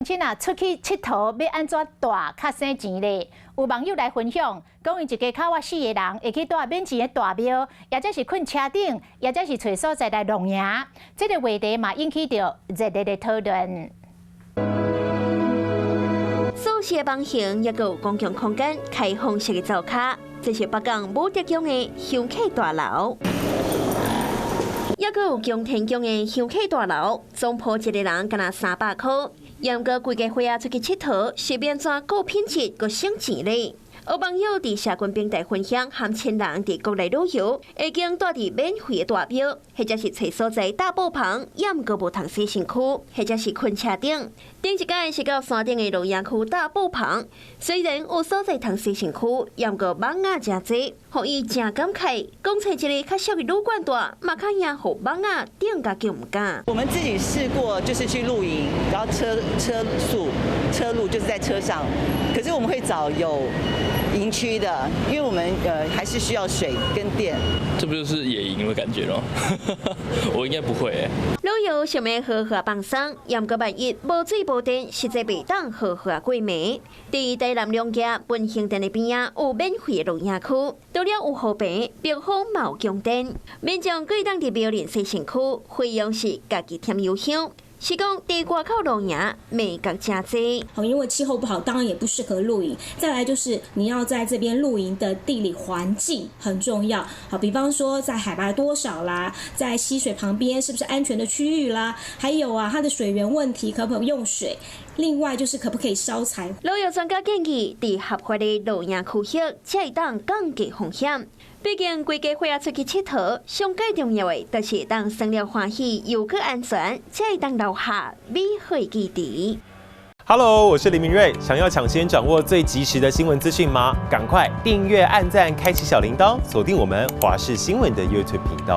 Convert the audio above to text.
親啊，出去𨑨迌欲按怎帶較省錢咧？有網友來分享，講𪜶一家口仔四个人會去蹛免錢的大廟，抑者是睏車頂，抑者是揣所在來露營。這个話題嘛引起著熱烈的討論。素食房型抑閣有公共空間，開放式的灶跤，這是北港武德宮的香客大樓。抑閣有供天宮的香客大樓，總鋪一个人干焦300箍。毋過規家伙仔出去𨑨迌，是欲按怎顧品質、閣省錢咧？有網友佇社群平台分享，和親人佇國內旅遊，會經蹛佇免費的大廟，或者是揣所在搭布棚，抑毋過無通洗身軀，或者是睏車頂。頂一擺是到山頂的露營區搭布棚，雖然有所在通洗身軀，抑毋過蠓仔誠濟，予伊誠感慨。講揣一个較俗的旅館蹛，嘛較驚予蠓仔叮共叫毋敢。我們自己試過，就是去露營，然後車宿車露就是在車上，可是我們會找有營區的，因為我們還是需要水跟電。這不就是野營的感覺咯？我應該不會欸。旅遊想欲好好放鬆，毋過萬一無水無電，實在袂當好好過暝。佇台南龍崎文興殿的邊仔有免費的露營區，除了有雨棚、避風嘛有供電，民眾閣會當佇廟裡洗身軀，費用是家己添油香。是講佇外口露營，眉角誠濟。因為氣候不好，當然也不適合露營。再來就是你要在這邊露營的地理環境很重要。好，比方說在海拔多少啦，在溪水旁邊是不是安全的區域啦？還有啊，它的水源問題，可不可以用水？另外就是可不可以燒柴？旅遊專家建議，佇合法的露營區域，才會當降低風險。畢竟規家伙仔出去𨑨迌，上蓋重要的就是會當耍了歡喜，又閣安全，才會當留下美好的記憶。 Hello，我是林明瑞。想要搶先掌握最及時的新聞資訊嗎？趕快訂閱、按讚、開啟小鈴鐺，鎖定我們華視新聞的 YouTube 頻道。